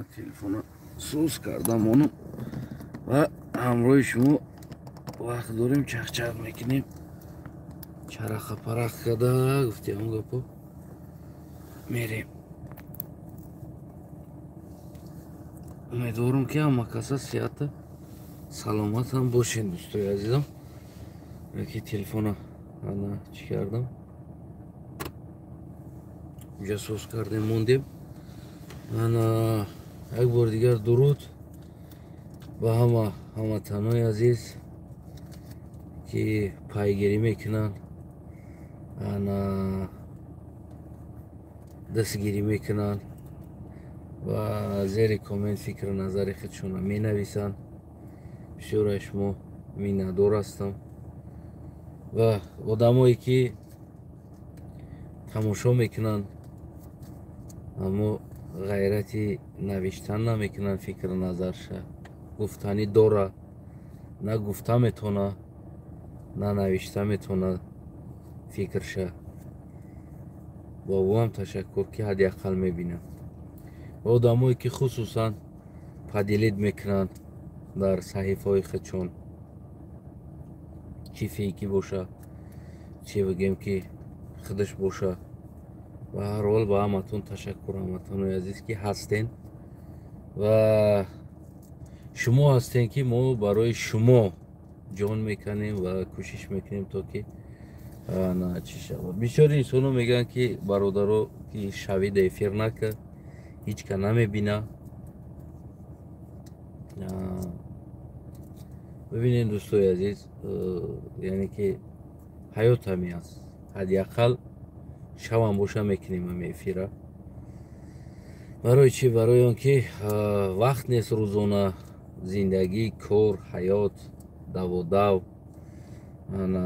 Ман телефона соз кардам ону ва ҳамроҳи шумо вақт дорем, чахчах мекунем, чараха парах карда гуфтем он гапо мерем. Умедворам, ки ҳама каса сиҳата саломат ҳам бошед, дӯстои азизам. Яки телефона ана чӣ кардам, уҷа соз кардем, мондем. Ана як бори дигар дуруд ба ҳама ҳамватанои азиз, ки пайгирӣ мекунанд, ана дастгирӣ мекунанд ва зери коммент фикру назари худшонро менависанд. Бисёр аз шумо миннатдор ҳастам ва одамое ки тамошо мекунанд, аммо ғайрати навиштан намекунанд, фикру назарша гуфтанӣ дора, на гуфта метавона, на навишта метавона фикрша. Ба ӯ ҳам ташаккур, ки ҳадди ақал мебинам. Ва одамое ки хусусан поделить мекунанд дар саҳифаҳои худшон, чӣ фейкӣ боша, чӣ бигем ки худаш боша. Ба ҳар ҳол ба ҳаматон ташаккур, ҳамватанои азиз, ки ҳастен ва шумо ҳастен, ки мо барои шумо ҷон меканем ва кӯшиш мекунем, то ки чӣ шавад. Бисёри инсонҳо мегӯянд, ки бародаро, ки шавида эфир накард, ҳеҷ ка намебина. Бибинед, дӯстои азиз, яъне ки ҳаёт ҳамин аст. Ҳадди ақал шавам боша мекунем ҳами эфира. Барои чӣ? Барои он ки вақт нест, рӯзона зиндагӣ, кор, ҳаёт, даводав. Ана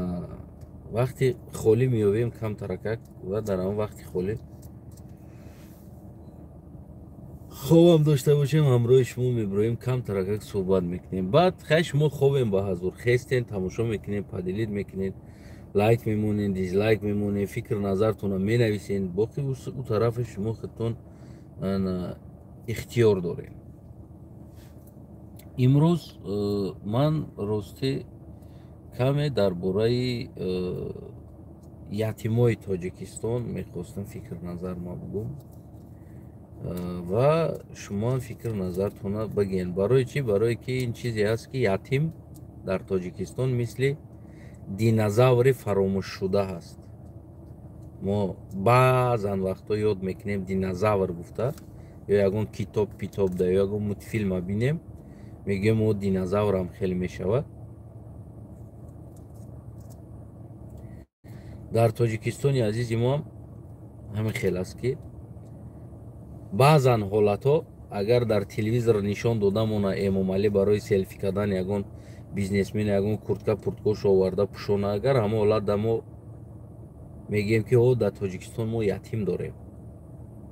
вақти холӣ меёбем камтаракак ва дар ҳамон вақти холӣ хобам дошта бошем, ҳамроҳи шумо мебироем, камтаракак суҳбат мекунем. Баъд хай шумо хобем, ба ҳазур хестен, тамошо мекунем, поделить мекунед, лайк мемонед, дизлайк мемонед, фикру назартонро менависед. Боқи ӯ тарафи шумо худтон ихтиёр дорем. Имрӯз ман ростӣ каме дар бораи ятимои Тоҷикистон мехостам фикр назар ма бугум ва шумоам фикру назартонро бигӯед. Барои чӣ? Барое ки ин чизе ҳаст, ки ятим дар Тоҷикистон мисли динозаври фаромӯшшуда ҳаст. Мо баъзан вақтҳо ёд мекунем динозавр гуфта, ё ягон китоб питобда, ё ягон мультфилма бинем, мегӯем: «О, динозаврам хеле мешавад». Дар Тоҷикистони азизи моам ҳамин хел аст, ки баъзан ҳолатҳо агар дар телевизор нишон додамона, Эмомалӣ барои селфи кардан ягон бизнесмен ягон куртка пурткош оварда пӯшона, агар ҳамон ҳолат да мо мегӯем, ки о, дар Тоҷикистон мо ятим дорем,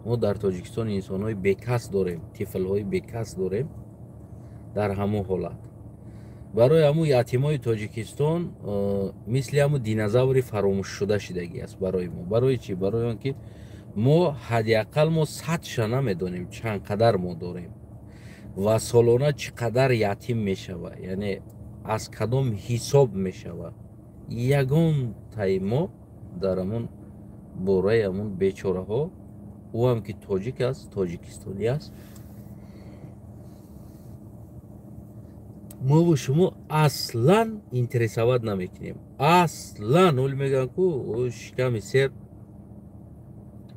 мо дар Тоҷикистон инсонҳои бекас дорем, тифлҳои бекас дорем. Дар ҳамон ҳолат барои ҳамун ятимои Тоҷикистон мисли ҳамун динозаври фаромӯшшуда шидагӣ аст барои мо. Барои чӣ? Барои он ки мо ҳадди ақал мо садша намедонем, чанд қадар мо дорем ва солона чӣ қадар ятим мешавад, яъне аз кадом ҳисоб мешавад. Ягон таи мо дар ҳамун бораи ҳамун бечораҳо, ӯ ҳам ки тоҷик аст, тоҷикистонӣ аст, мову шумо аслан интересовать намекунем, аслан. Оли мегӯянд ку шиками сер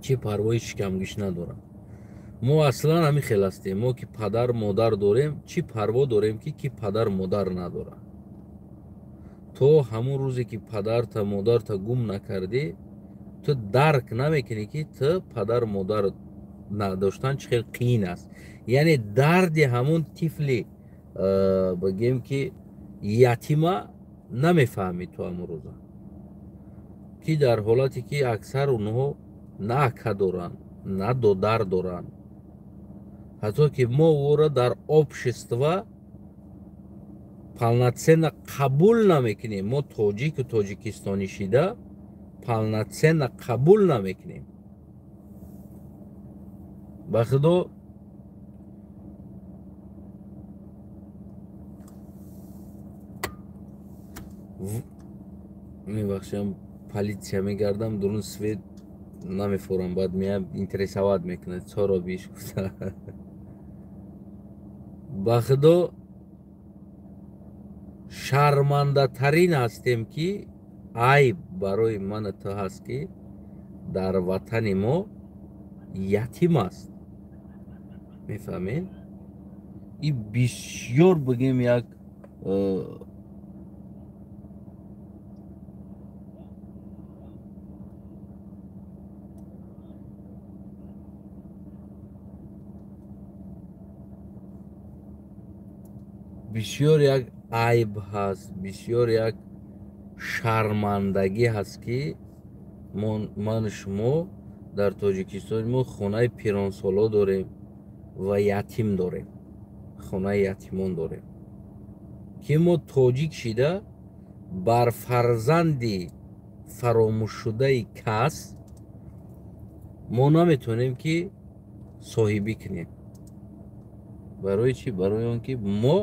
чӣ парвои шикамгиш надорад. Мо аслан ҳамин хел ҳастем. Мо ки падар модар дорем, чӣ парво дорем, ки падар модар надорад? То ҳамон рӯзе ки падарта модарта гум накардӣ, ту дарк намекунӣ, ки ту падар модар надоштан чӣ хел қиин аст. Яъне дарди ҳамон тифли, бигем ки ятима, намефаҳмӣ ту ҳамон рӯза, ки дар ҳолате ки аксар онҳо на ака доранд, на додар доранд, ҳатто ки мо ӯро дар общество полноценно қабул намекунем. Мо тоҷику тоҷикистонӣ шида полноценно қабул намекунем. Ба худо. Мебахшам, полиция мегардам, дурун свет намефорам, баъд меям интересовать мекунад, чоро биш гуфта. Ба худо шармандатарин ҳастем, ки айб барои ману ту ҳаст, ки дар ватани мо ятим аст. Мефаҳмед? И бисёр бигем як бисёр як айб ҳаст, бисёр як шармандагӣ ҳаст, ки ману шумо дар Тоҷикистони мо хонаи пиронсоло дорем ва ятим дорем, хонаи ятимон дорем, ки мо тоҷик шида бар фарзанди фаромӯшшудаи кас мо наметавонем, ки соҳибӣ кунем. Барои чӣ? Барои он ки мо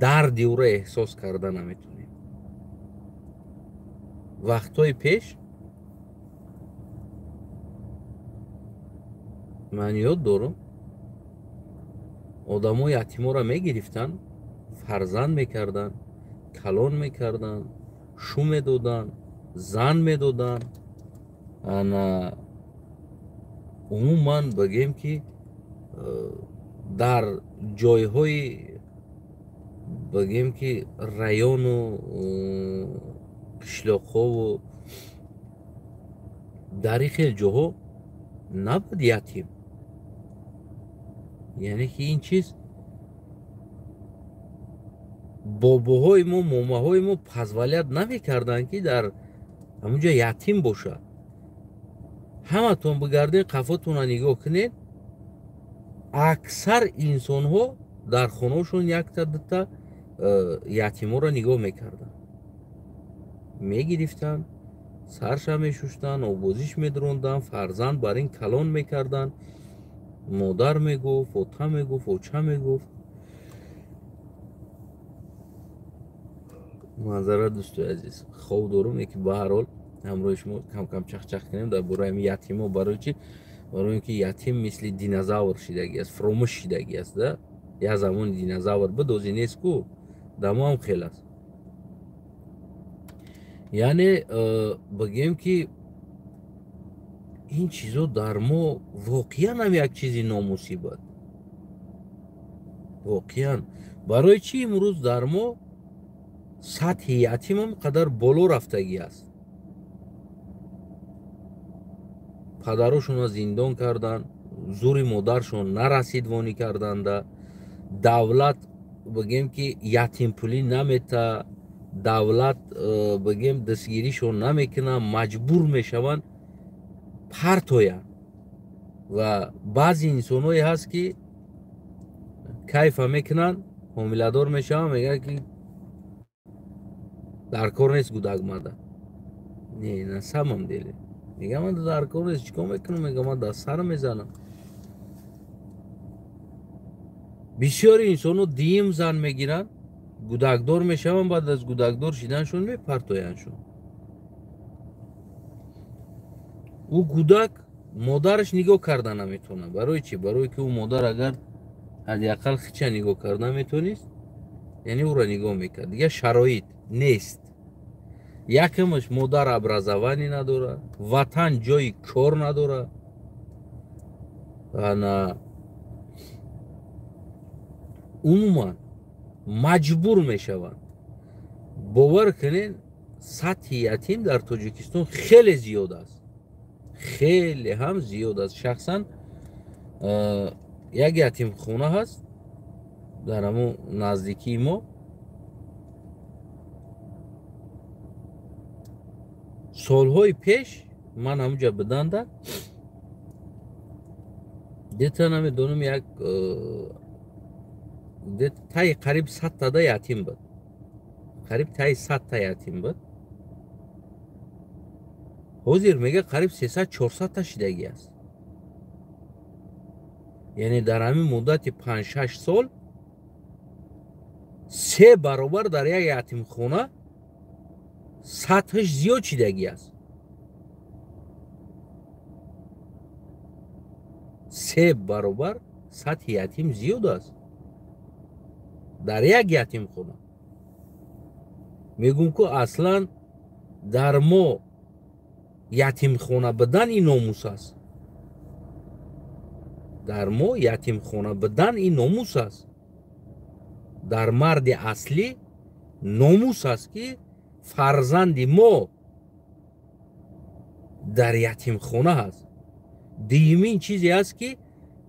дарди ӯро эҳсос карда наметавонем. Вақтҳои пеш ман ёд дорам, одамо ятиморо мегирифтанд, фарзанд мекарданд, калон мекарданд, шу медоданд, зан медоданд. Ана умуман бигем, ки дар ҷойҳои бигем, ки району қишлоқҳову дар ин хел ҷоҳо набуд ятим. Яъне ки ин чиз бобоҳои мо, момаҳои мо позволять намекарданд, ки дар ҳамунҷо ятим бошад. Ҳаматон бигардед, қафотонро нигоҳ кунед, аксар инсонҳо дар хонаҳошон якта дута ятиморо нигоҳ мекарданд, мегирифтанд, сарша мешуштанд, обозиш медронданд, фарзанд бар ин калон мекарданд. Модар мегуфт, ота мегуфт, оча мегуфт. Манзара, дӯстои азиз, хоб дорум, ки ба ҳар ҳол ҳамроҳи шумо кам-кам чахчах кунем дар бораи ҳамин ятимо. Барои чӣ? Барои ин ки ятим мисли динозавр шидагӣ аст, фуромӯш шидагӣ аст. Да, як замони динозавр буд, ози нест ку, дамо ҳам хел аст. Яъне бигем, ки ин чизо дар мо воқеан ҳам як чизи номусӣ буд. Воқеан барои чӣ имрӯз дар мо сатҳи ятимам қадар боло рафтагӣ аст? Падарошонро зиндон карданд, зури модаршон нарасид, вонӣ карданда. Давлат бигем, ки ятимпулӣ намета, давлат бигем дастгиришон намекунад, маҷбур мешаванд партоянд. Ва баъзе инсонҳое ҳаст, ки кайфа мекунанд, ҳомиладор мешаванд, мегӯянд, ки дар кор нест гудак мада. Не, на самом деле мегӯям, ман дар кор нест, чӣ кор мекунам? Мегӯям, ман дар сар мезанам. Бисёри инсонҳо диим зан мегиранд, гудакдор мешаванд, баъд аз гудакдор шиданшон мепартояндшон. Ӯ гудак модараш нигоҳ карда наметавонад. Барои чӣ? Барое ки ӯ модар агар ҳадди ақал хича нигоҳ карда метавонист, яъне ӯро нигоҳ мекард. Дигар шароит нест. Якумаш, модар образование надорад, ватан ҷои кор надорад. Ана умуман маҷбур мешаванд. Бовар кунед, сатҳи ятим дар Тоҷикистон хеле зиёд аст, хеле ҳам зиёд аст. Шахсан як ятимхона ҳаст дар ҳамон наздикии мо. Солҳои пеш ман ҳамунҷа буданда, дета намедонам, як таи қариб 100 тада ятим буд, қариб таи 100 та ятим буд. Ҳозир мега қариб 300-400 та шидагӣ аст. Яъне дар ҳамин муддати 5-6 сол 3 баробар дар як ятимхона сатҳаш зиёд шидагӣ аст. 3 баробар сатҳи ятим зиёд аст дар як ятимхона. Мегӯм ку аслан дар мо ятимхона будан ин номус аст. Дар мо ятимхона будан ин номус аст. Дар марди аслӣ номус аст, ки фарзанди мо дар ятимхона ҳаст. Дуюмин чизе аст, ки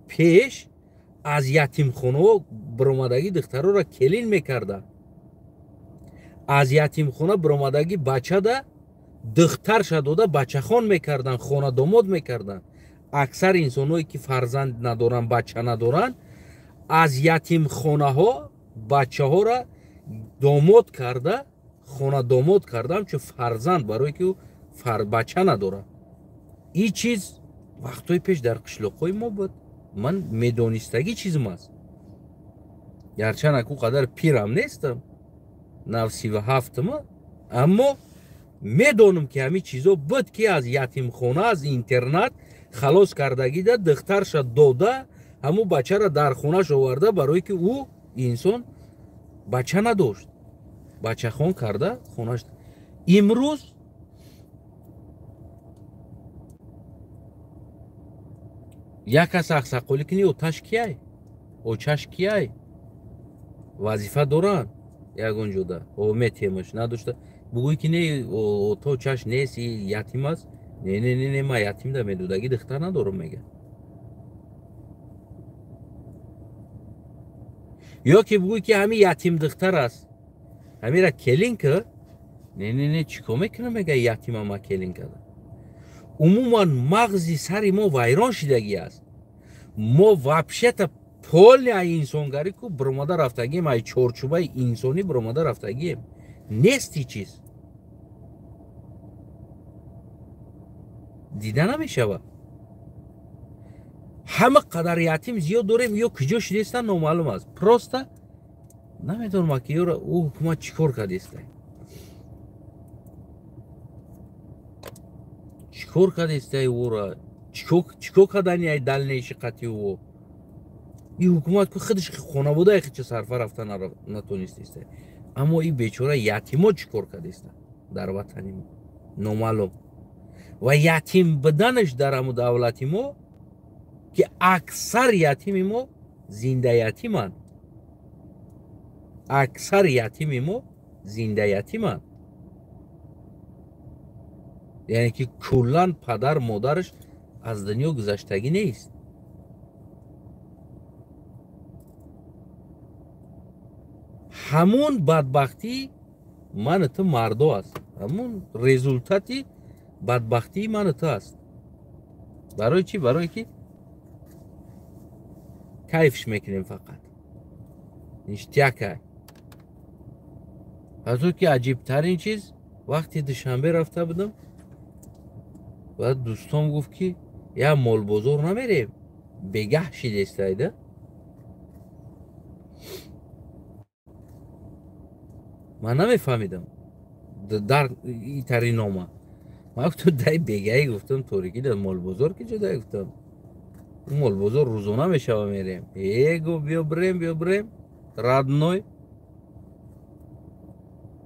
пеш аз ятимхонаҳо биромадагӣ духтарора келин мекарданд. Аз ятимхона биромадагӣ бачада духтарша дода бачахон мекарданд, хонадомод мекарданд. Аксар инсонҳое ки фарзанд надоранд, бача надоранд, аз ятимхонаҳо бачаҳоро домод карда, хонадомод карда, ҳамчун фарзанд, барое ки ӯ бача надорад. Ин чиз вақтҳои пеш дар қишлоқҳои мо буд. Ман медонистагӣ чизм аст. Гарчанд аку қадар пирам нестам, нав 37-ма, аммо медонам, ки ҳамин чизо буд, ки аз ятимхона, аз интернат халос кардагида духтарша дода, ҳамун бачаро дар хонаш оварда, барое ки ӯ инсон бача надошт, бачахон карда хонаш. Имрӯз як кас ақсақолӣ кунӣ, оташ кияй, очаш кияй, вазифа доранд ягон ҷода, метемаш надошта бугӯй ки не, ото чаш нест, ятим аст. Не, не, не, не, ман ятим да медодагӣ духтар надорам, мега. Ё ки бугӯй ки ҳамин ятим духтар аст, ҳамира келин ка. Не, не, не, чӣ кор мекунам, мега, ятима ма келин када. Умуман мағзи сари мо вайрон шидагӣ аст. Мо вообще-то полный ай инсонгарӣ ку биромада рафтагием, ай чорчӯбаи инсонӣ биромада рафтагием. Нест ҳеҷ чиз. Дида намешавад. Ҳама қадар ятим зиёд дорем, ё куҷо шидестан номаълум аст. Просто намедонам, ки ёра ӯ ҳукумат чӣ кор кардеста. Чӣ кор кардеста ӯра? Чӣ кор кардани ай дальнейший қати ӯ? Ин ҳукумат ку худаш хонаводаи худша сарфа рафта натонистеста. Аммо ин бечора ятимо чӣ кор кардеста дар ватани мо? Номаълум. Ва ятим буданаш дар ҳамун давлати мо, ки аксар ятими мо зинда ятиманд. Аксар ятими мо зинда ятиманд. Яъне ки куллан падар модараш аз дунё гузаштагӣ нест. Ҳамун бадбахтии ману ту мардо аст. Ҳамун результати бадбахтии ману ту аст. Барои чӣ? Барое ки кайфш мекунем фақат. Ништяка. Ҳатто ки аҷибтарин чиз, вақти Душанбе рафта будам, баъд дӯстом гуфт, ки я молбозор намерем, бегаҳ шидестайда. Ман намефаҳмидам дар итари нома. Ман гуфтам, дай бегаҳӣ, гуфтам, торикӣ дар молбозор ки ҷо дай, гуфтам. Молбозор рӯзона мешава, мерем. Э, гуфт, биё бирем, биё бирем, родной.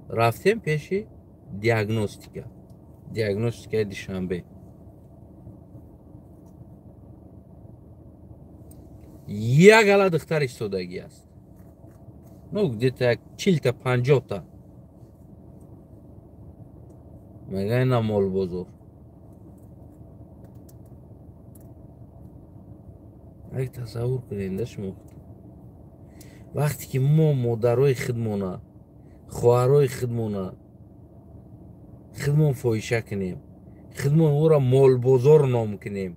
Рафтем пеши диагностика. Диагностикаи Душанбе. Як ала духтар истодагӣ аст. Ну, где-то як 40-та 50-та. Мега ина молбозор. Як тасаввур кунед шумо. Вақте ки мо модарои худмона, хоҳарои худмона, худмон фоҳиша кунем, худмон ӯро молбозор ном кунем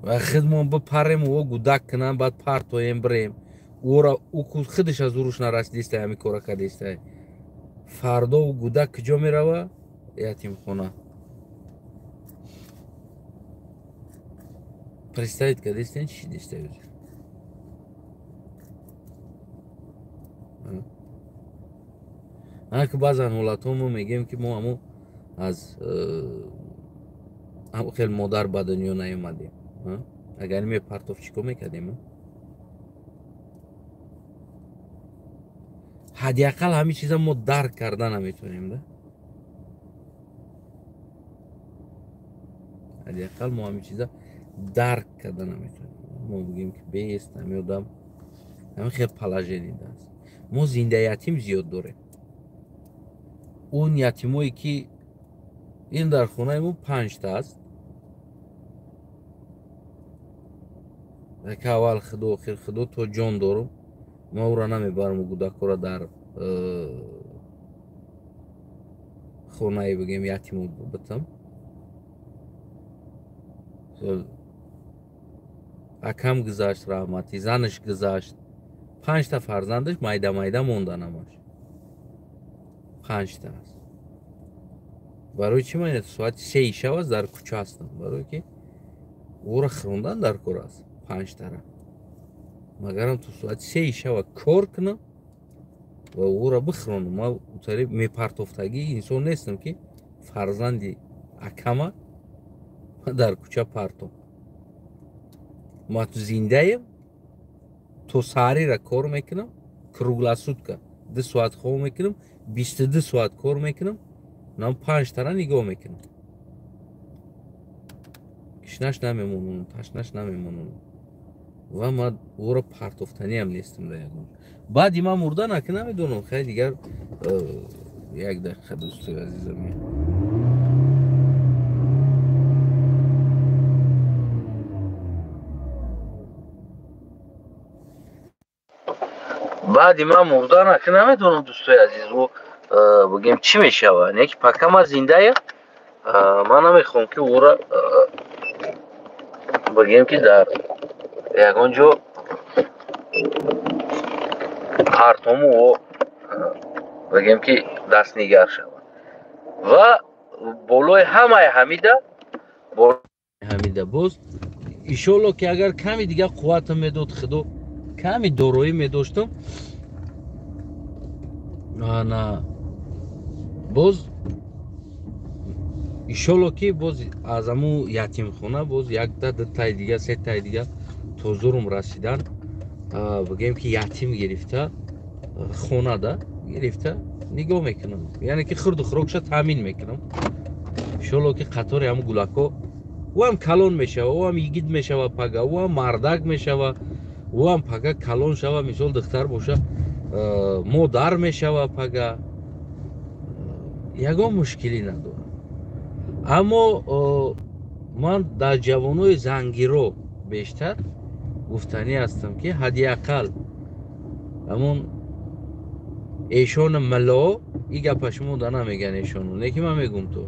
ва худмон бипарем, ӯ гудак кунам, баъд партоем бирем, ӯро ӯ худаш аз уруш нарасидиста, ҳамин кора кардиста. Фардо ӯ гудак куҷо мерава? Ятимхона. Представить кардистен, чӣ шидиста? Ана ки баъзан ҳолатҳо мо мегӯем, ки мо ҳамо аз хел модар ба дунё наомадем. Агар мепартофт, чӣ кор мекардем? Ҳадди ақал ҳамин чиза мо дарк карда наметавонем, да? Ҳадди ақал мо ҳамин чиза дарк карда наметавонем. Мо бигӯем, ки бест ҳамин одам ҳамин хел положение аст. Мо зинда ятим зиёд дорем. Он ятимое, ки ин дар хонаи мо панҷта аст. Яке аввал худо, охир худо, то ҷон дорум, ман ӯра намебарам, гудакора дар хонаи, бигем, ятиму битам. Акам гузашт, раҳматӣ, занаш гузашт, панҷта фарзандаш майда майда мондан, ҳамаш панҷта аст. Барои чӣ ман соати 3-и шаб аст дар кӯча ҳастам? Барое ки ӯра хӯрондан дар кор аст панҷтара. Магарам то соати 3-и шаба кор кунам ва ӯра бихӯронам. Ман утари мепартофтагии инсон нестам, ки фарзанди акама дар кӯча партом. Ман зиндаем, то саҳарира кор мекунам, круглосутка, 2 соат хоб мекунам, 22 соат кор мекунам, нам панҷтара нигоҳ мекунам, кишнаш намемонам, ташнаш намемонам ва ман ӯро партофтаниам нестам дар ягон. Баъди ман мурдан, ака, намедонам, хай, дигар. Як дақиқа, дӯстои азизам. Баъди ман мурдан, ака, намедонам, дӯстои азиз, ӯ, бигем, чӣ мешавад. Не ки пока ман зиндаям, ман намехоҳам, ки ӯра, бигем, ки дар ягон ҷо партому, ӯ, бигем, ки дастнигар шавад. Ва болои ҳамаи ҳамида боз, иншоалло, ки агар ками дигар қувватам медод худо, ками дороӣ медоштам, ана боз, иншоалло, ки боз аз ҳамун ятимхона боз якта, дутаи дига, сетаи дига то зурум расидан, бигем, ки ятим гирифта, хонада гирифта нигоҳ мекунам, яъне ки хурду хӯрокша таъмин мекунам. Иншоалло, ки қатори ҳамун гулакҳо ӯ ҳам калон мешава, ӯ ҳам йигит мешава пага, ӯ ҳам мардак мешава, ӯ ҳам пага калон шава, мисол, духтар боша, модар мешава пага, ягон мушкилӣ надорам. Аммо ман дар ҷавонои зангиро бештар гуфтанӣ ҳастам, ки ҳадди ақал ҳамон эшони мало, и гапа шумо да намеган эшону, не ки ман мегум, то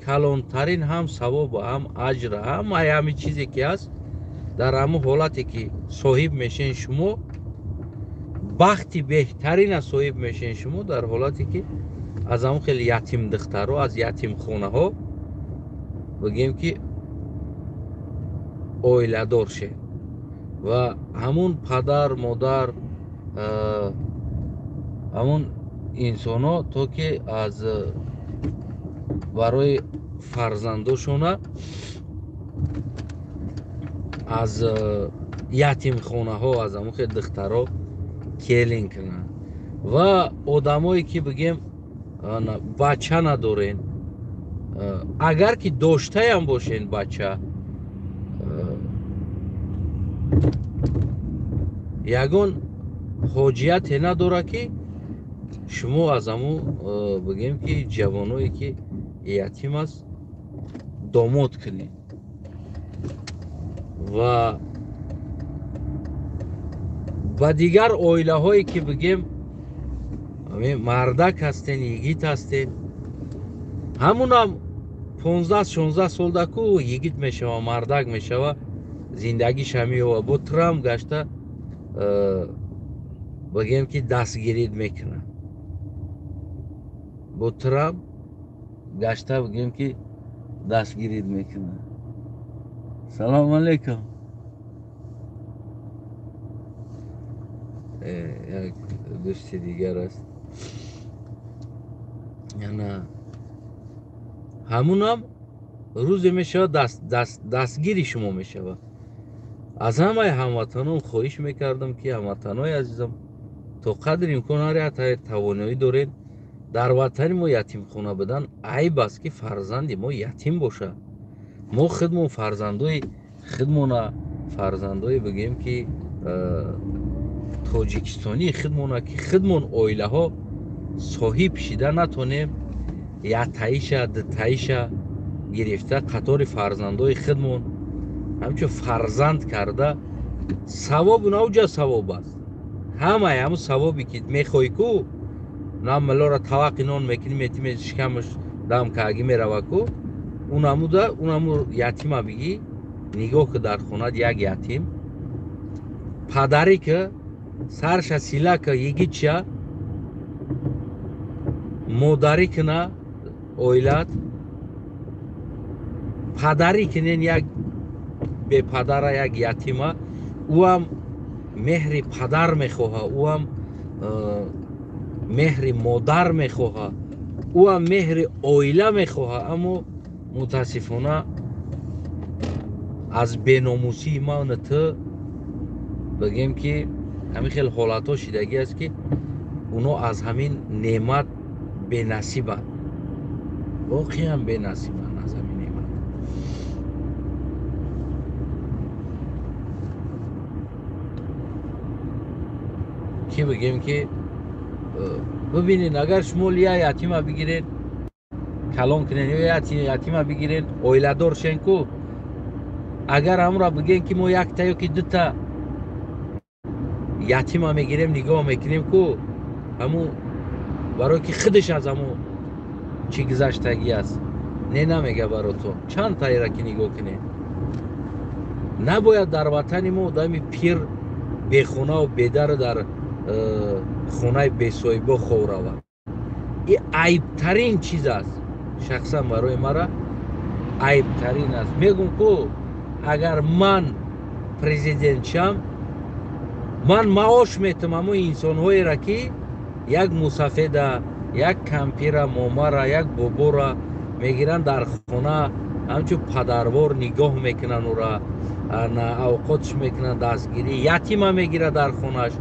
калонтарин ҳам савобу, ҳам аҷра, ҳам ҳами чизе ки ҳаст, дар ҳамун ҳолате ки соҳиб мешен шумо, бахти беҳтарина соҳиб мешен шумо дар ҳолате ки аз ҳамун хеле ятимдухтаро, аз ятимхонаҳо, бигем, ки оиладор шед ва ҳамун падар, модар, ҳамун инсонҳо то ки аз барои фарзандошона аз ятимхонаҳо, аз ҳамун хел духтаро келин кунанд. Ва одамое ки, бигем, бача надорен, агар ки доштаям бошен бача, ягон ҳоҷияте надорад, ки шумо аз ҳамун, бигем, ки ҷавоное ки ятим аст, домод кунед. Ва ба дигар оилаҳое ки, бигем, мардак ҳастен, йигит ҳастен, ҳамунам 15-16 солда ку йигит мешава, мардак мешава, зиндагиша меёва, бо трам гашта, бигем, ки дастгирид мекунад, бо трам гашта, бигем, ки дастгирид мекунад. Салому алейкум. Як дӯсти дигар аст. Яна ҳамунам рӯзе мешавад дастгири шумо мешавад. Аз ҳамаи ҳамватанон хоҳиш мекардам, ки ҳамватанои азизам, то қадри имкон ҳар як тавоноӣ доред, дар ватани мо ятимхона будан айб аст, ки фарзанди мо ятим бошад. Мо худмон фарзандои худмона, фарзандои бигем ки тоҷикистонии худмона, ки худмон оилаҳо соҳиб шида натонем, яктаиша дутаиша гирифта қатори фарзандои худмон ҳамчун фарзанд карда. Савоб навҷа савоб аст. Ҳамаи ҳамун савобе ки мехоҳӣ ку, на милора таваққи нон мекунӣ, метимӣ шикамаш дам кааги мерава ку, унамуда унаму ятима бигӣ, нигоҳ ки дар хонат як ятим падарӣ ки сарша сила ки йигитча модарӣ кина оилат падарӣ кинен як бепадара як ятима, ӯам меҳри падар мехоҳа, ӯам меҳри модар мехоҳа, ӯам меҳри оила мехоҳа. Аммо мутаассифона аз беномусии ман ту бигем ки ҳамин хел ҳолатҳо шидагӣ аст, ки уно аз ҳамин неъмат бенасибанд, воқеан бенасибанд аз ҳамин неъмат. Ки бигем ки бибинед, агар шумо я ятима бигиред калон кунед, ё ятима бигиред оиладор шен ку, агар ҳамро бигем ки мо якта ё ки дута ятима мегирем нигоҳ мекунем ку, ҳамун барое ки худаш аз ҳамун чӣ гузаштагӣ аст, не намега баротон чанд таира ки нигоҳ кунед. Набояд дар ватани мо одами пир бехонаву бедар дар хонаи бесоҳибо хов равад. Ин айбтарин чиз аст, шахсан барои мара айбтарин аст. Мегӯм ку агар ман президент шам, ман маош метам ҳамон инсонҳоеро ки як мусафеда, як кампира, момара, як бобора мегиранд дар хона, ҳамчун падарвор нигоҳ мекунанд ӯра, авқотш мекунанд, дастгирӣ, ятима мегирад дар хонаш.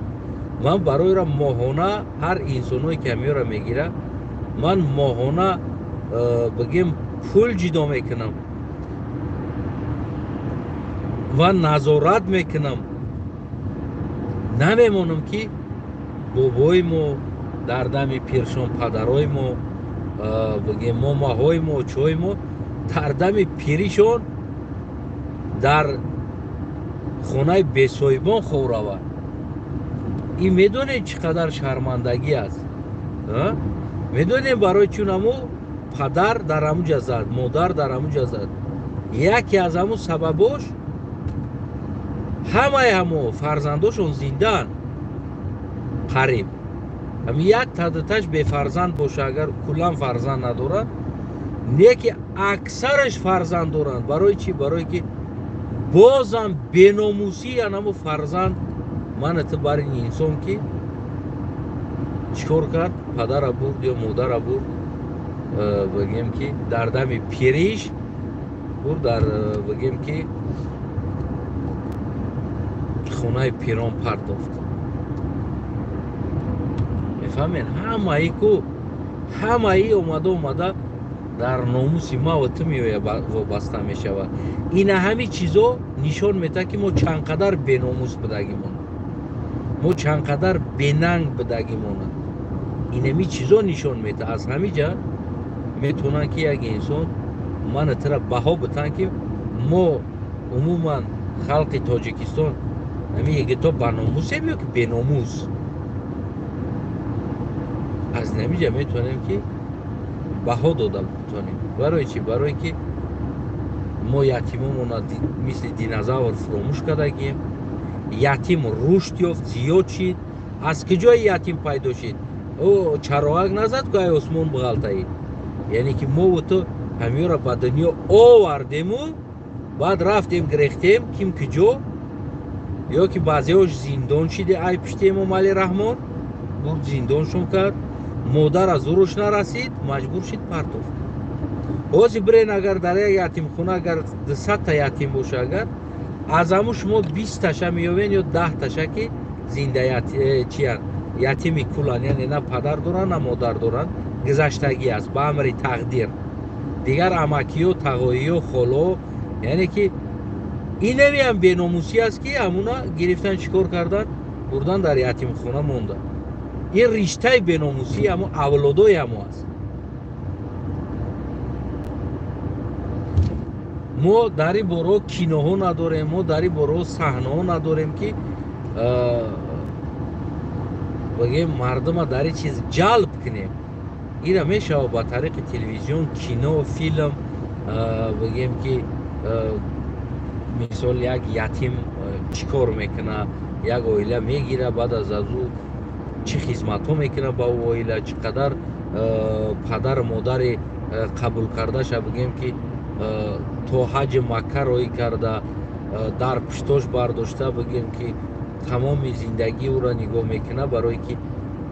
Ман барои моҳона ҳар инсонҳое ки ҳамиёра мегирад, ман моҳона бигем пул ҷидо мекунам ва назорат мекунам. Намемонам ки бобои мо дар дами пиршон, падарои мо, бигем момаҳои мо, очои мо дар дами пиришон дар хонаи бесоҳибон хов равад. Ин медонед чӣ қадар шармандагӣ аст? Медонем барои чун ҳамун падар дар ҳамун ҷа зад, модар дар ҳамун ҷа зад. Яке аз ҳамун сабабош ҳамаи ҳамо фарзандошон зиндаанд қариб. Ҳамин як тадаташ бефарзанд боша, агар куллан фарзанд надорад, не ки аксараш фарзанд доранд. Барои чӣ? Барое ки бозам беномусии анамо фарзанд мана ту бар ин инсон ки чӣ кор кард, падара бурд ё модара бурд, бигем ки дар дами пириш бурд, дар бигем ки хонаи пирон партофт. Мефаҳмед? Ҳамаи ку ҳамаи омада омада дар номуси ма ва ту меояд, вобаста мешавад. Ина ҳамин чизо нишон медиҳад, ки мо чанд қадар беномус будагимон, мо чанд қадар бенанг будагимон. Инами чизо нишон медиҳад. Аз ҳамин ҷа метавонанд ки як инсон мана тура баҳо битанд, ки мо умуман халқи Тоҷикистон ҳамин ягито ба номусем ё ки беномус. Аз ҳамин ҷа метавонем ки баҳо дода битонем. Барои чӣ? Барое ки мо ятимомона мисли динозавр фуромӯш кардагием. Ятим рушд ёфт, зиёд шид. Аз куҷои ятим пайдо шид? Ӯ чароғак назад ку ай осмон бағалтаид. Яъне ки мову ту ҳамиёра ба дунё овардему, баъд рафтем гирехтем ким куҷо, Ё ки баъзеҳош зиндон шиде, ай пушти Эмомалӣ Раҳмон бурд зиндоншон кард, модар аз уруш нарасид, маҷбур шид партофт. Ҳозир бирен, агар дар як ятимхона агар 200-та ятим боша, агар аз ҳамун шумо 20-таша меёвен ё 10-таша ки зинда чиян, ятими кулан, яъне на падар доранд, на модар доранд, гузаштагӣ аст ба амри тақдир. Дигар амакиё, тағоиё, холо, яъне ки инамиам беномусӣ аст, ки ҳамуна гирифтан чӣ кор кардан, бурдан дар ятимхона монда. Ин риштаи беномусӣ ҳамо авлодои ҳамо аст. Мо дар ин боро киноҳо надорем, мо дар ин боро саҳнаҳо надорем, ки бигем мардума дар ин чиз ҷалб кунем. Ира мешавад ба тариқи телевизион, кино, филм, бигем ки мисол як ятим чӣ кор мекунад, як оила мегира, баъд аз ӯ чӣ хизматҳо мекунад ба ӯ оила, чӣ қадар падару модари қабул кардаша, бигем ки то ҳаҷи Макка роҳӣ карда, дар пуштош бардошта, бигем ки тамоми зиндагии ӯро нигоҳ мекунад. Барое ки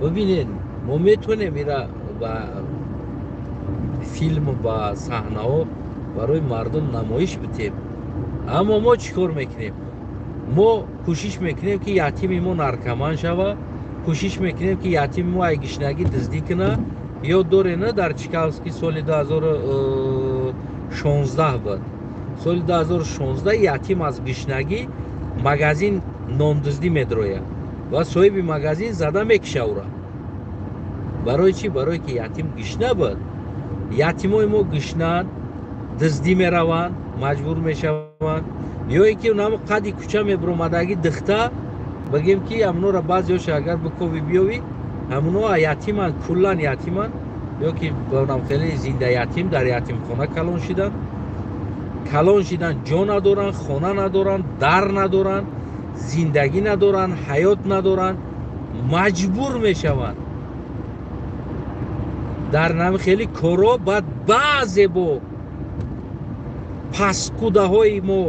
бибинед, мо метавонем ира ба филму ба саҳнаҳо барои мардум намоиш битем, аммо мо чӣ кор мекунем? Мо кӯшиш мекунем, ки ятими мо наркоман шава, кӯшиш мекунем, ки ятими мо ай гишнагӣ дуздӣ куна. Ёд доред, на, дар Чкаловский соли 2016 буд. Соли 2016 ятим аз гишнагӣ магазин нондуздӣ медрояд ва соҳиби магазин зада мекиша ӯра. Барои чӣ? Барое ки ятим гишна буд. Ятимои мо гишнанд, дуздӣ мераванд, маҷбур мешаванд, ё ин ки намо қади кӯча мебуромадагӣ духта, бигем ки ҳамонора баъзеҳоша агар биковӣ биёвӣ, ҳамоно ятиманд, куллан ятиманд, ё ки бонам хеле зинда ятим дар ятимхона калон шиданд, калон шиданд, ҷо надоранд, хона надоранд, дар надоранд, зиндагӣ надоранд, ҳаёт надоранд, маҷбур мешаванд дар нами хеле коро. Баъд баъзе бо паскудаҳои мо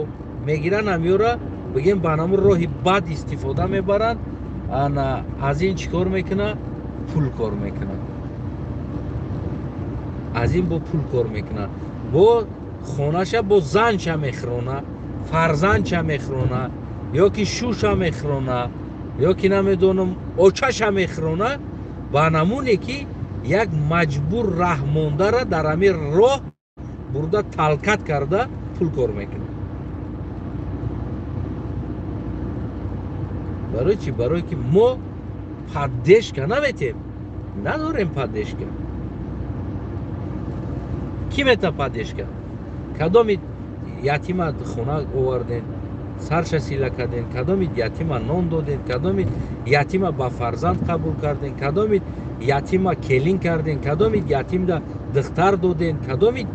мегиранд ҳамёра, бигем ба ҳамун роҳи бад истифода мебаранд. Ана аз ин чӣ кор мекунад? Пул кор мекунад. Аз ин бо пул кор мекунад, бо хонаша, бо занча мехӯрона, фарзандча мехӯрона, ё ки шуша мехӯрона, ё ки намедонам очаша мехӯрона, ба намуне ки як маҷбур раҳмондара дар ҳамин роҳ бурда талкат карда пул кор мекунад. Барои чӣ? Барое ки мо поддержка наметем, надорем поддержка. Кӣ мета поддержка? Кадоми ятима хона оварден, сарша сила карден, кадоми ятима нон доден, кадоми ятима ба фарзанд қабул карден, кадоми ятима келин карден, кадоми ятимда духтар доден, кадоми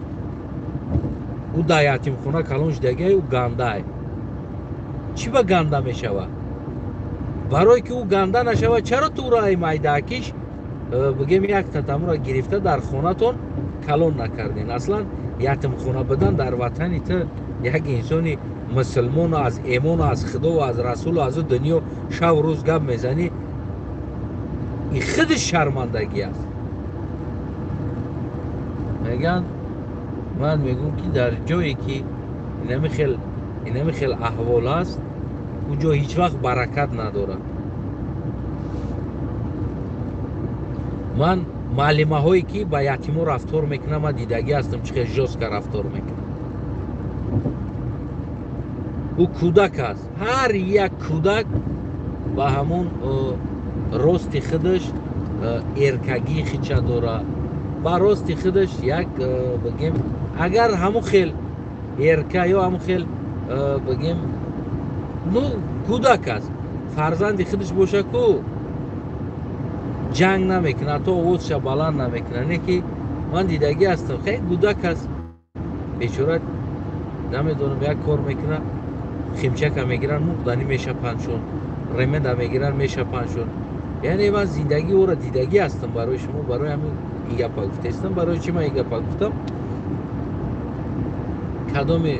ӯ дар ятимхона калон шудагиай, ӯ гандае. Чӣ ба ганда мешавад? Барое ки ӯ ганда нашавад, чаро ту ӯро ай майдаакиш, бигем, як татамура гирифта дар хонатон калон накарден? Аслан ятимхона будан дар ватани ту як инсони мусулмону аз эмону аз худову аз расулу аз ӯ дунё шав рӯз гап мезанӣ, ин худиш шармандагӣ аст. Мегӯянд, ман мегӯм, ки дар ҷое ки инами хел аҳвол аст, он ҷо ҳеҷ вақт баракат надорад. Ман муаллимаҳое ки ба ятимо рафтор мекунам, ман дидагӣ ҳастам, чӣ хел жёстко рафтор мекунам. Ӯ кӯдак аст. Ҳар як кӯдак ба ҳамон рости худаш эркагии хича дорад, ба рости худаш як, бигем, агар ҳамон хел эрка ё ҳамон хел, бигем, ну кӯдак аст, фарзанди худаш боша ку ҷанг намекунад, то овозша баланд намекунад. Не ки ман дидагӣ ҳастам, хеле кӯдак аст бечора, намедонам, як кор мекунад, химчака мегиранд, мурдани мешапандшон, ременда мегиранд, мешапандшон. Яъне ман зиндагии ӯро дидагӣ ҳастам. Барои шумо барои ҳамин ин гапа гуфтаистам. Барои чӣ ман ин гапа гуфтам? Кадоме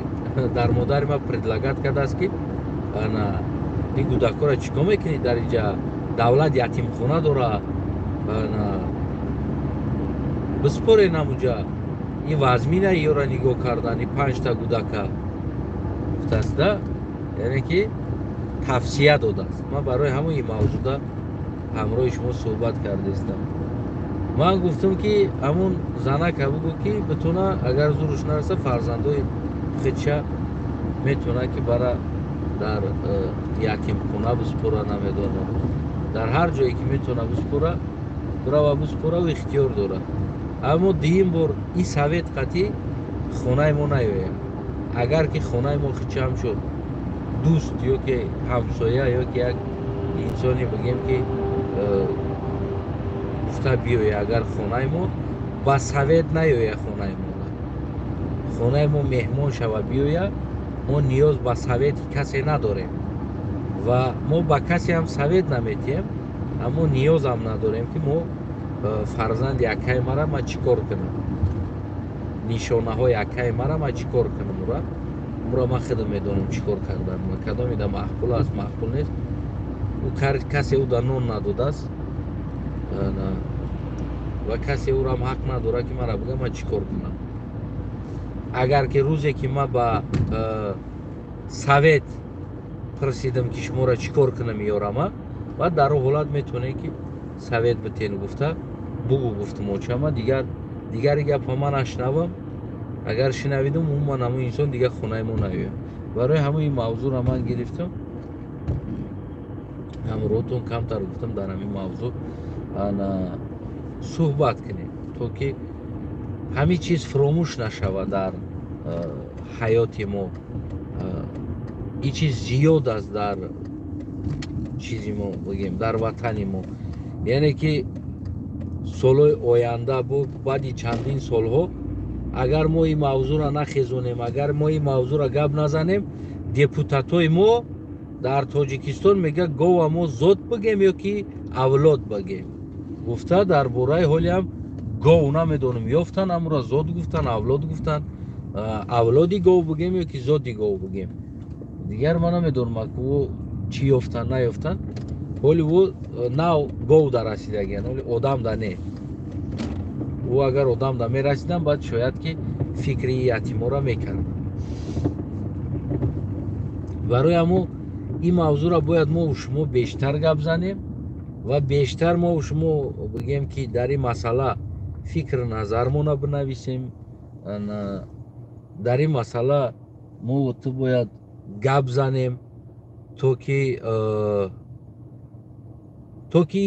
дар модари ман предлагать кардааст, ки ана Ин кӯдакҳоро чӣ кор мекунӣ дар инҷа? Давлат ятимхона дора, биспорен ҳамунҷа. Ин вазмина ёра нигоҳ кардан, ин 5та кӯдака гуфтааст да, яъне ки тавсия додааст. Ман барои ҳамон ин мавзӯъда ҳамроҳи шумо суҳбат кардаистам. Ман гуфтам ки ҳамун занака бугӯ ки битона, агар зурш нараса, фарзандои худша метавона ки бара дар ятимхона биспора, намедонам, дар ҳар ҷое ки метавона биспора, бирава биспора, ӯ ихтиёр дорад. Аммо дуюм бор ин совет қатъӣ хонаи мо наёяд. Агар ки хонаи мо худша ҳамчун дӯст ё ки ҳамсоя ё ки як инсоне бигем ки гуфта биёя, агар хонаи мо ба совет наёя, хонаи мо хонаи мо меҳмон шава биёя, мо ниёз ба совети касе надорем ва мо ба касе ҳам совет наметиҳем, аммо ниёзам надорем ки мо фарзанди акаи мара ман чӣ кор кунам, нишонаҳои акаи мара ман чӣ кор кунам, ура ман худам медонам чӣ кор кардан, кадоме да маъқул аст, маъқул нест. Ӯ касе ӯ да нон надодааст ва касе ӯрам ҳақ надорад ки мара бигӯяд ман чӣ кор кунам. Агар ки рӯзе ки ман ба совет пурсидам ки шуморо чӣ кор кунам ёрама, баъд дар он ҳолат метавонед ки совет битен гуфта бугӯ гуфтам очама. Дигари гапа ман нашнавам, агар шинавидам умуман ҳамун инсон дигар хонаи мо наёяд. Барои ҳамин ин мавзӯъро ман гирифтам, ҳамроҳтон камтар гуфтам дар ҳамин мавзӯъ суҳбат кунем, то ки ҳамин чиз фуромӯш нашавад дар ҳаёти мо. Ин чиз зиёд аст дар чизи мо, бигем, дар ватани мо. Яъне ки солҳои оянда, баъди чандин солҳо, агар мо ин мавзӯъро нахезонем, агар мо ин мавзӯъро гап назанем, депутатҳои мо дар Тоҷикистон мегӯяд гова мо зод бигем ё ки авлод бигем. Гуфта дар бораи ҳолиам гов намедонам ёфтан, амро зод гуфтан, авлод гуфтан, авлоди гов бигем ё ки зоди гов бигем. Дигар ман намедонам ку чӣ ёфтан, наёфтан. Ҳоли ӯ нав гов да расидагиан, ҳоли одам да не. Ӯ агар одам да мерасидан, баъд шояд ки фикри ятимора мекард. Барои ҳамо ин мавзӯъро бояд мо шумо бештар гап занем ва бештар мо шумо бигем ки дар ин масъала фикр назармона бинависем. Дар ин масъала мо ту бояд гап занем, то ки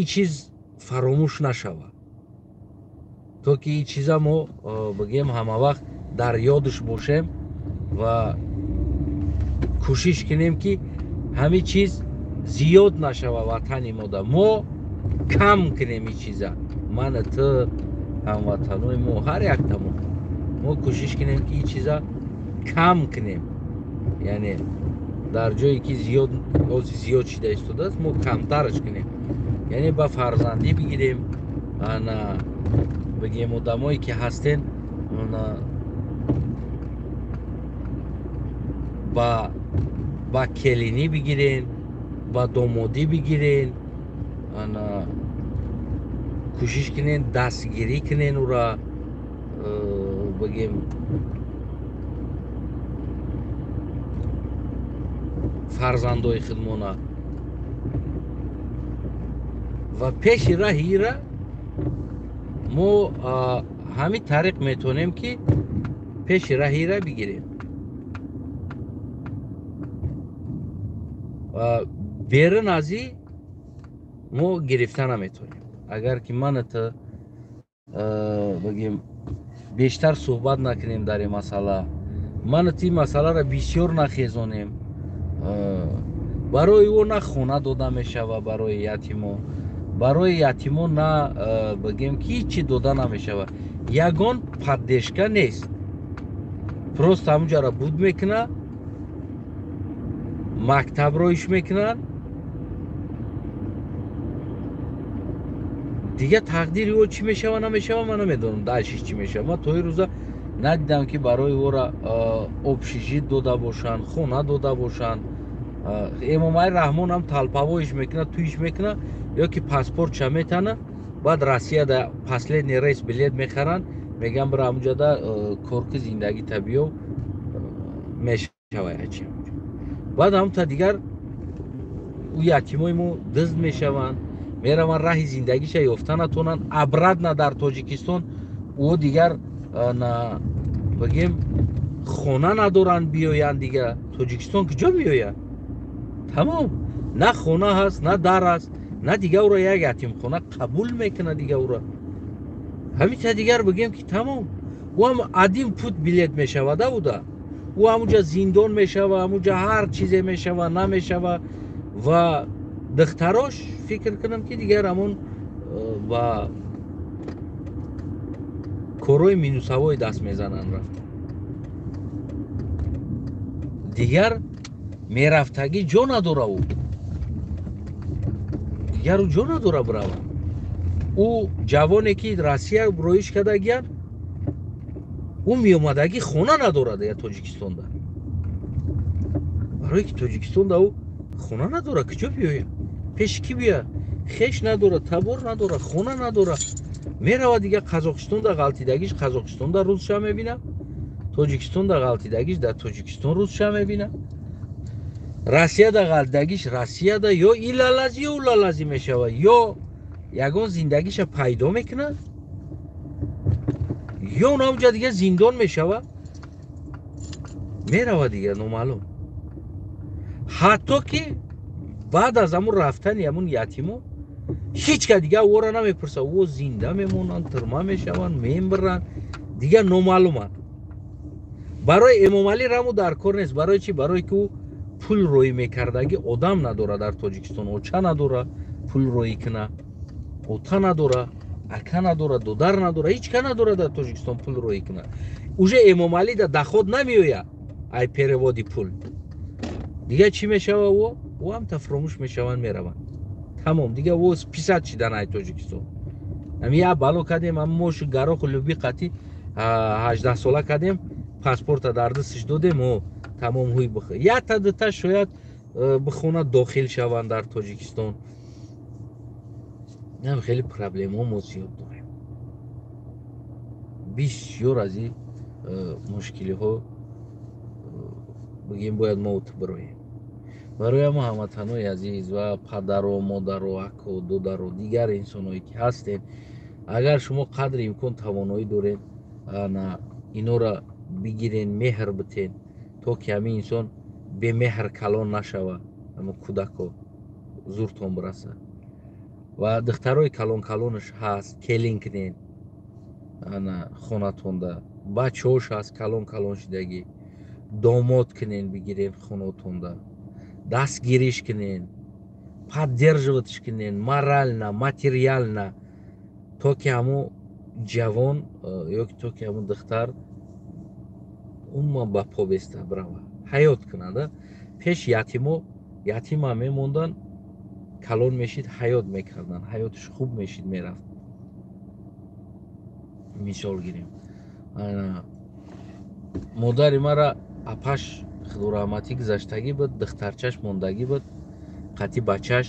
ин чиз фаромӯш нашавад, то ки ин чиза мо бигем ҳама вақт дар ёдш бошем ва кӯшиш кунем ки ҳамин чиз зиёд нашава ватани мода, мо кам кунем ин чиза. Ман, ту, ҳамватанои мо, ҳар яктамо мо кӯшиш кунем ки ин чиза кам кунем. Яъне дар ҷое ки зиёд зиёд шида истодааст, мо камтараш кунем. Яъне ба фарзандӣ бигирем, ана бигем одамое ки ҳастен, ба келинӣ бигирен, ба домодӣ бигирен, ана кӯшиш кунен дастгирӣ кунен ӯра, бигем фарзандои худмона. Ва пеши раҳи ира мо ҳамин тариқ метавонем ки пеши раҳи ира бигирем. Берун аз ин мо гирифта наметавонем. Агар ки ман ту бигем бештар суҳбат накунем дар ин масъала, ман ту ин масъаларо бисёр нахезонем, барои ӯ на хона дода мешавад барои ятимо, барои ятимо на бигем ки ҳеҷ чӣ дода намешавад, ягон поддержка нест. Просто ҳамунҷаро буд мекунад, мактаб роиш мекунад, дигар тақдири ӯ чӣ мешавад намешавад ман намедонам, дальше чӣ мешавад. Ман то ин рӯза надидам ки барои ӯра общежит дода бошанд, хона дода бошанд. Эмомалӣ Раҳмон ҳам талпавоиш мекунад, туиш мекунад, ё ки паспортша метана, баъд Россияда последний рейс билет мехаранд, мегӯянд бира ҳамуҷода корки зиндагита биё, мешава ячи. Баъд ҳамта дигар ӯ ятимои мо дизд мешаванд, мераванд, раҳи зиндагиша ёфта натонанд, обратно дар Тоҷикистон ӯ дигар бигем хона надоранд биёянд. Дигар Тоҷикистон куҷо меояд? Тамом, на хона ҳаст, на дар аст, на дигар ӯро як ятимхона қабул мекунад. Дигар ӯро ҳамита дигар бигем ки тамом, ӯ ҳам один путь билет мешавада уда, ӯ ҳамуҷа зиндон мешава, ҳамуҷа ҳар чизе мешава, намешава. Ва духтарош фикр кунам ки дигар ҳамон ба корҳои минусавой даст мезананд. Рафта дигар мерафтагӣ ҷо надора, ӯ дигар ӯ ҷо надора бирава. Ӯ ҷавоне ки Россия роиш кардагиян, ӯ меомадагӣ хона надорад я Тоҷикистонда, барое ки Тоҷикистонда ӯ хона надора, куҷо биёяд, пеши кӣ биёяд? Хеш надора, табор надора, хона надора. Мерава дигар Қазоқистонда ғалтидагиш Қазоқистонда рӯзша мебина, Тоҷикистонда ғалтидагиш дар Тоҷикистон рӯзша мебина, Россияда ғалтидагиш Россияда ё илалази ё улалази мешава, ё ягон зиндагиша пайдо мекунад, ё онамҷа дигар зиндон мешава, мерава дигар номаълум. Ҳатто ки баъд аз ҳамун рафтани ҳамун ятимо ҳеҷ ка дигар ӯро намепурса, ӯ зинда мемонанд, тюрьма мешаванд, мембиранд, дигар номаълуманд. Барои Эмомалӣ раму дар кор нест. Барои чӣ? Барое ки ӯ пул роӣ мекардагӣ одам надора дар Тоҷикистон, оча надора пул роӣ куна, ота надора, ака надора, додар надора, ҳеҷ ка надора дар Тоҷикистон пул роӣ куна. Уже Эмомалӣ да доход намеояд ай переводи пул. Дигар чӣ мешава? Ӯ ҳам тафромӯш мешаванд, мераванд, тамом. Дигар ӯ списать шидан ай Тоҷикистон. Ами я бало кардем, ам мошу гароху люби қати 18 сола кардем, паспорта дар дастиш додем, о тамом, ҳуй бих якта дута шояд бихона дохил шаванд дар Тоҷикистон. Нам хеле проблемаҳо мо зиёд дорем, бисёр аз ин мушкилиҳо бигем бояд мо бироем. Барои ҳама ҳамватанои азиз ва падару модару аку додару дигар инсоное ки ҳастем, агар шумо қадри имкон тавоноӣ доред, ана инора бигирен, меҳр битен, то ки ҳамин инсон бемеҳр калон нашава. Ҳама кӯдако зуртон бирасад ва духтарои калон калонаш ҳаст, келин кунед ана хонатонда, бачаҳош ҳаст калон калон шидагӣ, домод кунен, бигирен хонатонда, дастгириш кунен, поддерживать кунен морально, материально, то ки ҳамун ҷавон ё то ки ҳамун духтар умуман ба по беста бирава, ҳаёт кунада. Пеш ятимо ятима мемондан, калон мешид, ҳаёт мекардан, ҳаётиш хуб мешид, мерафт. Мисол гирем, модари мара апаш худораҳматӣ гузаштагӣ буд, духтарчаш мондагӣ буд қати бачаш.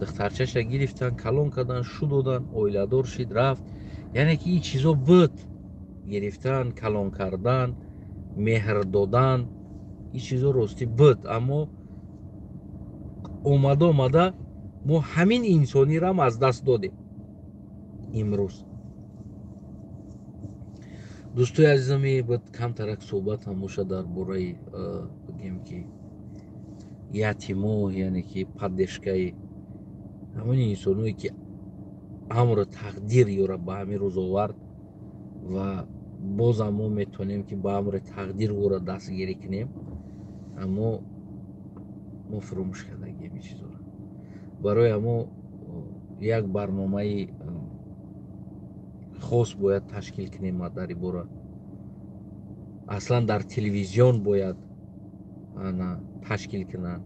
Духтарчаша гирифтан, калон кардан, шу додан, оиладор шид, рафт. Яъне ки ин чизо буд: гирифтан, калон кардан, меҳр додан, ин чизо ростӣ буд. Аммо омада омада мо ҳамин инсониро аз даст додем имрӯз. Дӯстои азизами, буд камтарак суҳбатам боша дар бораи бигем ки ятимо, яъне ки поддержкаи ҳамин инсоное ки амру тақдир ёра ба ҳамин рӯз овард ва бозам мо метавонем ки ба амри тақдир ӯро дастгирӣ кунем, аммо мо фуромӯш кардагием ин чизоро. Барои ҳамо як барномаи хос бояд ташкил кунем дар ин бора. Аслан дар телевизион бояд ана ташкил кунанд,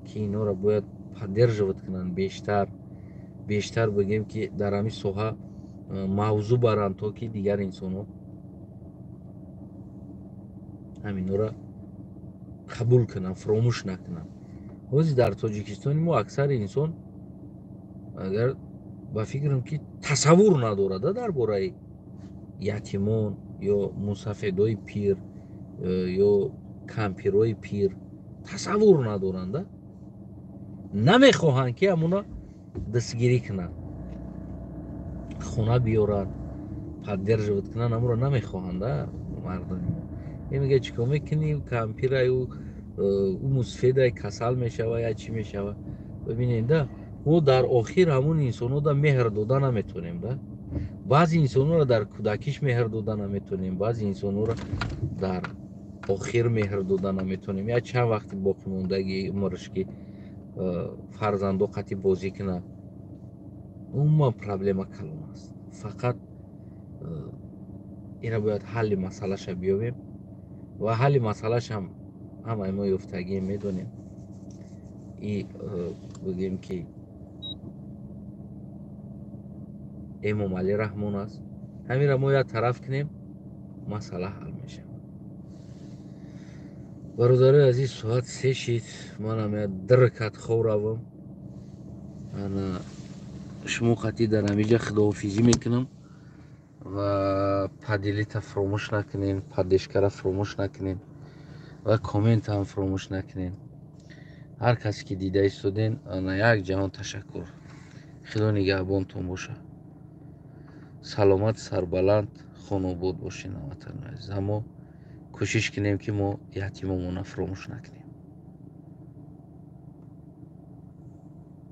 ки инҳоро бояд поддерживать кунанд бештар, бештар, бигем ки дар ҳамин соҳа мавзӯъ баранд, то ки дигар инсонҳо ҳаминҳоро қабул кунанд, фуромӯш накунанд. Ҳозир дар Тоҷикистони мо аксари инсон, агар ба фикрам, ки тасаввур надорад дар бораи ятимон ё мусафедои пир, ё кампирои пир тасаввур надоранда, намехоҳанд, ки ҳамуна дастгирӣ кунанд, хона биёранд, поддерживать кунанд, ҳамуро намехоҳанда мардуми мо. Мега: «Чӣ кор мекунӣ кампираю, ӯ мусфедай, касал мешава я чӣ мешава?» Бибинед да, мо дар охир ҳамун инсонҳода меҳр дода наметонем да. Баъзе инсонҳоро дар кӯдакиш меҳр дода наметонем, баъзе инсонҳоро дар охир меҳр дода наметонем. Я чанд вақти боқимондагии умрш, ки фарзандо қатӣ бозӣ кунад. Умуман проблема калон аст. Фақат ина бояд ҳалли масъалаша биёбем ва ҳалли масъалашам ҳамаи мо ёфтагием, медонем. И бигӯем, ки Эмомалӣ Раҳмон аст. Ҳаминро мо як тараф кунем, масъала ҳал мешавад. Бародарои азиз, соат 3 шид, манам як диркат хоб равам. Ана шумо қатъи дар ҳамиҷа худоҳофизӣ мекунам ва поделиться фуромӯш накунен, поддержка ра фуромӯш накунен ва коммент ам фуромӯш накунен. Ҳар касе ки дида истоден, ана як ҷаҳон ташаккур. Худо нигаҳбонтон бошад. Саломат, сарбаланд, хонобод бошед, ҳамватанони азиз. Аммо кӯшиш кунем, ки мо ятимомона фуромӯш накунем.